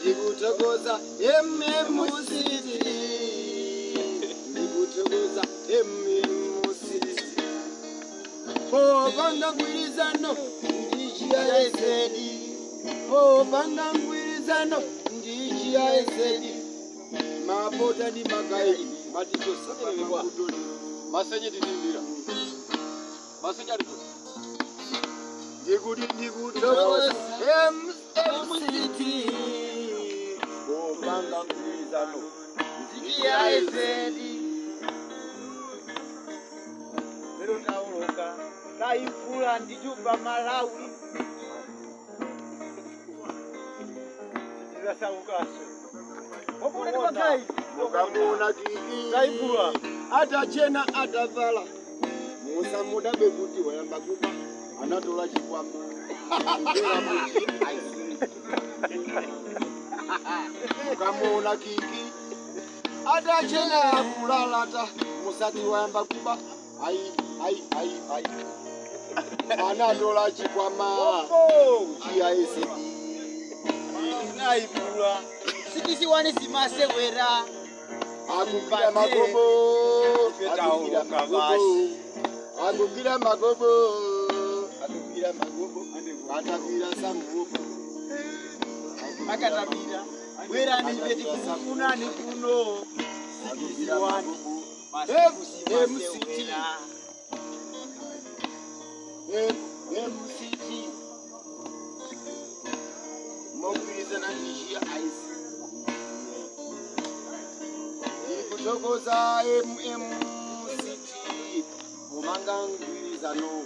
Ndikuthokoza MMCT, ndikuthokoza MMCT popanga mgwirizano ndi GIZ, popanga mgwirizano ndi GIZ, mapota ndi magaidi matichosa pamagudoli. Masenye titimbira. Masenye ali kuti? Ndikuti ndikuthokoza MMCT popanga mgwirizano ndi GIZ. Lero tauluka, taivula ndichupa Malawi, sitizasaukaso. Mukamuona Kiki Taivula. atachena, atavala, musamudabwe kuti wayamba kuba. Anatola chikwama kubera muchi. Mukamuona Kiki atachena, kulalata, musati wayamba kuba. Ai, ai, ai, ai, anatola chikwama GIZ. Naivula 61 simasewera. Akugwira magobo, akugwira magobo, akugwira magobo, akugwira magobo, atagwira samuopa. Akatabira, bwerani ife tikufunani kuno. 61 MCT, MCT mogwirizana ndi GIZ. Ndikuthokoza MMCT pomanga mgwirizano.